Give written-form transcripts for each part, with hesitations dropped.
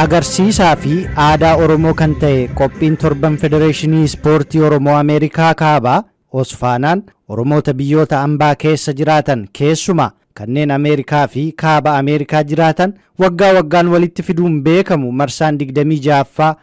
Agarsiisaa fi aadaa Oromoo kan ta'e qophiin torban Federeeshinii Ispoortii Oromoo Ameerikaa Kaabaa, Osfaanaan, Oromoota biyyoota ambaa keessa jiraatan keessumaa kanneen Ameerikaa fi Kaaba Ameerikaa jiraatan waggaa waggaan walitti fiduun beekamu marsaan 26ffaa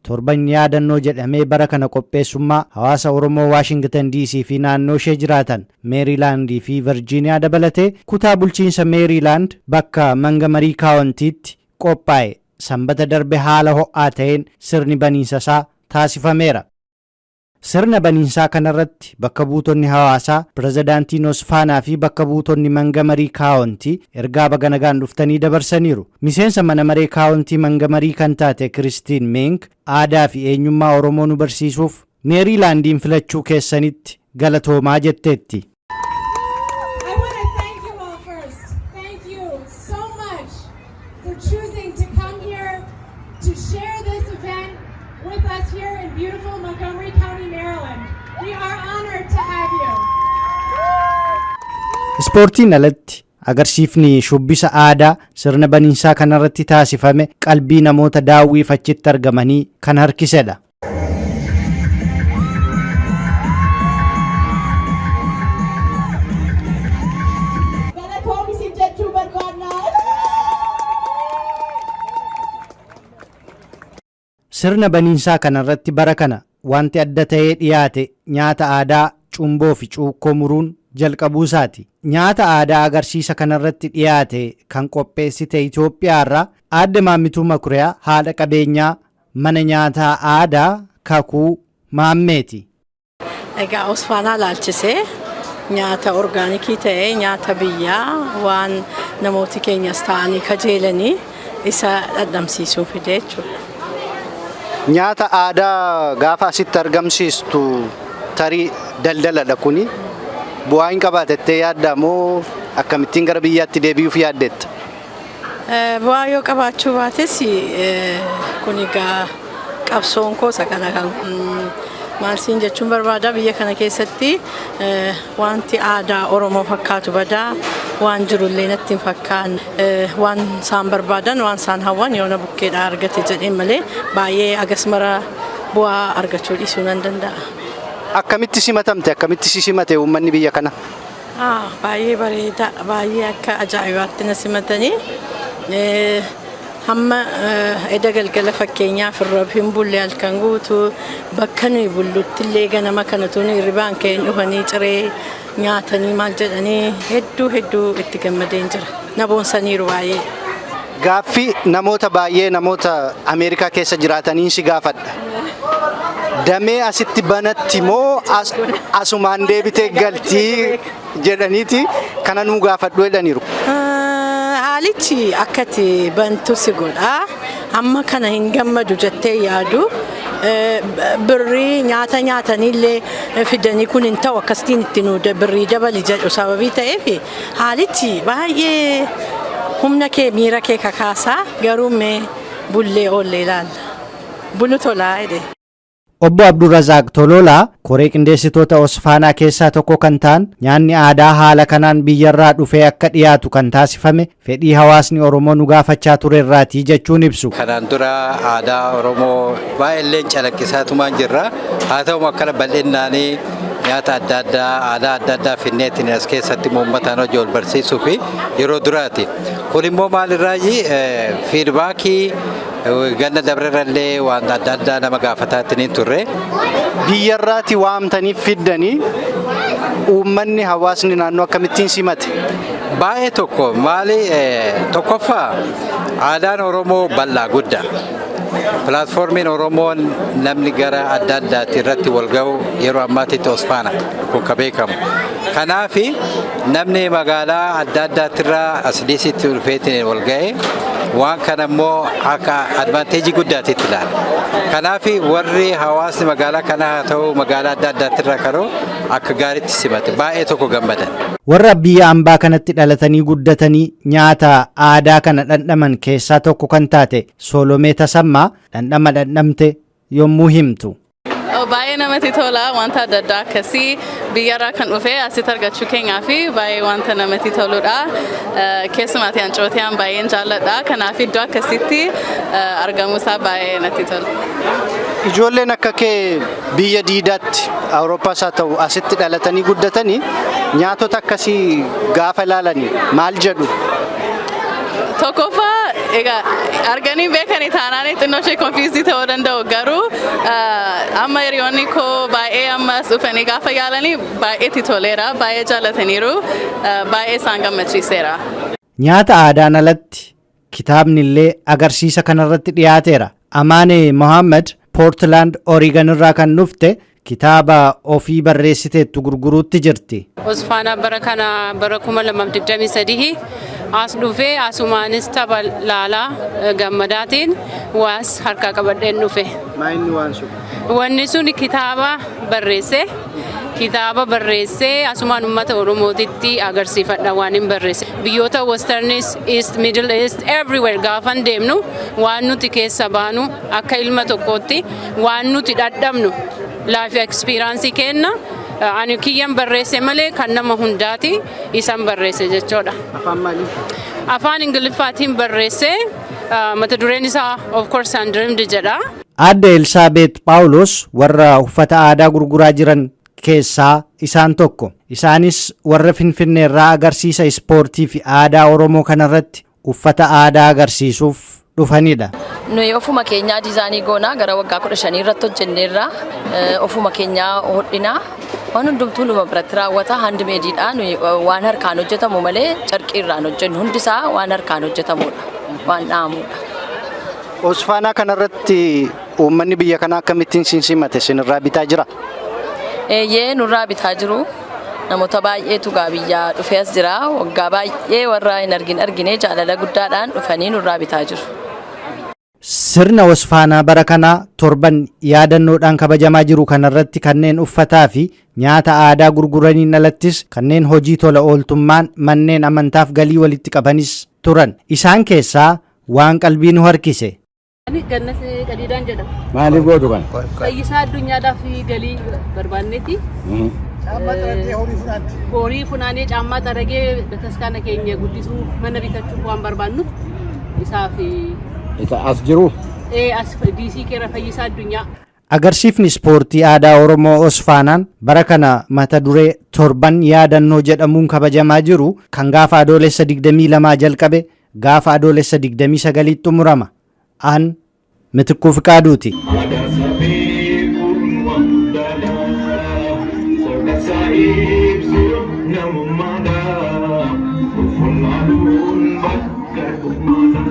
Torban Yaadannoo jedhamee bara kana qopheessummaa hawaasa Oromoo Waashingtan DC fi naannooshee jiraatan Meeriilaand fi Varjiiniyaa dabalatee kutaa bulchiinsa Meeriilaand bakka Mangamarii Kaawontiitti qophaa'e Sambata darbe haala ho'aa ta'een sirni baniinsasaa taasifameera. Sirna baniinsaa kanarratti bakka buutonni hawaasaa, pirezidaantiin Osfaanaa fi bakka buutonni Mangamarii Kaawontii ergaa baga nagaan dhuftanii dabarsaniiru. Miseensa mana maree Kaawontii Mangamarii kan taate Kiristiin Mink aadaa fi eenyummaa Oromoo nu barsiisuuf Meeriilaandiin filachuu keessanitti galatoomaa jetteetti. I want to thank you all first. Thank you so much for choosing to come here to share this event with us here in beautiful Montgomery County, Maryland. We are honored to have you. Ispoortiin alatti agarsiifni shubbisa aadaa sirna baniinsaa kanarratti taasifame qalbii namoota daawwiif achitti argamanii kan harkisedha. Galatoomi sin jechuu barbaanna. Sirna baniinsaa kanarratti bara kana wanti adda ta'ee dhiyaate nyaata aadaa cumboo fi cuukkoo muruun jalqabuusaati. Nyaata aadaa agarsiisa kanarratti dhiyaate kan qopheessite Itoophiyaarraa Aadde Maammituu Makuriyaa haadha qabeenyaa mana nyaataa aadaa Kakuu Maammeeti. Egaa Osfaanaa laalchisee nyaata orgaanikii ta'e nyaata biyyaa waan namooti keenyas ta'anii kajeelanii isa dhandhamsiisuu fide jechuudha. Nyaata aadaa gaafa asitti argamsiistu tarii daldaladha kuni. Bu'aa hin qabaata jettee yaaddaa moo akkamittiin gara biyyaatti deebi'uuf yaaddetta? Bu'aa yoo qabaachuu baates kun egaa qabsoon koo isa kana kan maal siin jechuun barbaada biyya kana keessatti wanti aadaa Oromoo fakkaatu badaa waan jirullee natti hin fakkaanne waan isaan barbaadan waan isaan hawwan yoona bukkeedhaa argate jedheen malee baay'ee agas mara bu'aa argachuu dhiisuu nan danda'a. Akkamitti simatamte? Akkamitti si simate uummanni biyya kana? Baay'ee bareeda baay'ee akka ajaa'ibaatti na simatanii hamma eda galgala fakkeenyaaf irra hin bulle halkan guutuu bakka nuyi bullutti illee ganama kana tun hirribaan ka'een dhufanii ciree nyaatanii maal jedhanii hedduu hedduu itti gammadeen jira. Na boonsaniiru baay'ee. Gaaffii namoota baay'ee namoota Ameerikaa keessa jiraataniin si gaafadha. Damee asitti banatti moo asumaan deebitee galtii jedhaniiti kana nuu gaafadhu jedhaniiru. Haalichi akka ati bantu si godha. Amma kana hin gammadu jettee yaadu. Birrii nyaata nyaataniillee fidanii kun hin ta'u akkasitiin itti nuu birrii dabali jedhu sababii ta'eef haalichi baay'ee humna kee miira kee kakaasaa garuu mee bullee oollee ilaalla. Bulu tolaa jedhe. Obbo Abdurrazaaq Tololaa koree qindeessitoota Osfaanaa keessaa tokko kan ta'an nyaanni aadaa haala kanaan biyyarraa dhufee akka dhiyaatu kan taasifame fedhii hawaasni Oromoo nu gaafachaa turerraati jechuun ibsu. Kanaan dura aadaa Oromoo baay'eelleen calaqqisaatumaan jirra. Haa ta'u akkana bal'innaanii nyaata adda addaa aadaa adda addaa finneetiin as keessatti uummataan hojii wal barsiisuu fi yeroo duraati. Kun immoo maalirraayi fiidbaakii ganna dabrerrallee waan adda addaa nama gaafataatiin hin turre. Biyyarraati waamtanii fiddanii uummanni hawaasni naannoo akkamittiin simate? Baay'ee tokko maali tokkoffaa aadaan Oromoo bal'aa guddaa. Pilaatfoormiin Oromoon namni gara adda addaatti irratti wal ga'u yeroo ammaatitti Osfaana kun ka beekamu. Kanaaf namni magaalaa adda addaattirraa as DCtti dhufeetiin wal ga'e waan kana immoo akka advaanteejii guddaatitti ilaala. Kanaaf warri hawaasni magaalaa kanaa haa ta'u magaalaa adda addaattirraa karoo akka gaariitti simate baay'ee tokko gammadan. Warra biyya ambaa kanatti dhalatanii guddatanii nyaata aadaa kana dhandhaman keessaa tokko kan taate Solomee Tasammaa dhandhama dhandhamte yommuu himtu. Oh, baay'ee namatti tola. Wanta adda addaa akkasii biyyarraa kan dhufe asitti argachuu keenyaa fi baay'ee wanta namatti toludha. Keessumaatti ancootiyaan baay'een jaalladha. Kanaaf iddoo akkasitti argamuusaa baay'ee natti tola. Ijoolleen akka kee biyya diidaatti, Awurooppaas haa ta'u asitti dhalatanii guddatanii, nyaatota akkasii gaafa ilaalanii maal jedhu? Tokkoffaa, egaa arganii beekanii taanaan xinnoo ishee confuse ta'uu danda'u, garuu amma hiriyoonni koo baay'ee ammas dhufanii gaafa yaalanii baay'ee itti toleera, baay'ee jaallataniiru, baay'ee isaan gammachiiseera. Nyaata aadaan alatti kitaabni illee agarsiisa kanarratti dhiyaateera. Amaane Mohaammed Poortland Oregon irraa kan dhufte kitaaba ofii barreessiteettu gurguruutti jirti. Osfaanaa bara kana bara 2023 as dhufee asumaanis tapha laalaa gammadaatiin waas harkaa qabadheen dhufe. Maayinni waan sun? Wanni sun kitaaba barreesse. Kitaaba barreessee asumaan uummata Oromootitti agarsiifadha waan hin barreesse. Biyyoota Westernis, East, Middle East, everywhere gaafan deemnu waan nuti keessa baanu, akka ilma tokkootti waan nuti dhadhabnu, life experience kenna. Ani kiyyan barreesse malee kan nama hundaati isan barreesse jechuudha. Afaan maalii? Afaan Ingiliffaatiin barreesse. Mata dureen isaa of course "Undreamed" jedha. Aadde Elsaabeet Phaawulos warra uffata aadaa gurguraa jiran keessaa isaan tokko. Isaanis warra Finfinneerraa agarsiisa ispoortii fi aadaa Oromoo kanarratti uffata aadaa agarsiisuuf dhufanidha. Nuyi ofuma keenyaa design goonaa, gara waggaa 15 irratti hojjenneerra. Ofuma keenyaa hodhinaa, waan hundumtuu numa biratti raawwata. Handmade nuyi, waan harkaan hojjetamu malee carqii irraan hojjennu. Hundisaa waan harkaan hojjetamudha, waan dhahamudha. Osfaanaa kanarratti uummanni biyya kanaa akkamittiin siin simate? Isinirraa bitaa jira? Eeyyee, nurraa bitaa jiru. Namoota baay'eetu gaa biyyaa dhufee as jira. Waggaa baay'ee warra hin argin argine jaalala guddaadhaan dhufanii nurraa bitaa jiru. Sirna Osfaanaa bara kanaa torban yaadannoodhaan kabajamaa jiru kanarratti kanneen uffataa fi nyaata aadaa gurguraniin alattis kanneen hojii tola ooltummaan manneen amantaaf galii walitti qabanis turan. Isaan keessaa waan qalbii nu harkise. Ani Gannat Qadiidaan jedhama. Maaliif gootu kana? Fayyisaa addunyaadhaaf galii barbaanneeti. Horii funaanee, caammaa xaragee, bataskaana keenya guddisuuf, mana bitachuuf waan barbaannuuf isaaf. Isa as jiru? Ee, as DC keera Fayyisaa Addunyaa. Agarsiifni ispoortii aadaa Oromoo Osfaanaan bara kana mata duree "Torban yaadannoo" jedhamuun kabajamaa jiru kan gaafa Adoolessa 22 jalqabe gaafa Adoolessa 29 xumurama. An Mitikkuu Fiqaaduuti. Aadaa safee guddaadha. Soda ibsuuf namummaadha. Uffannaaduun bakka dhugmaadha.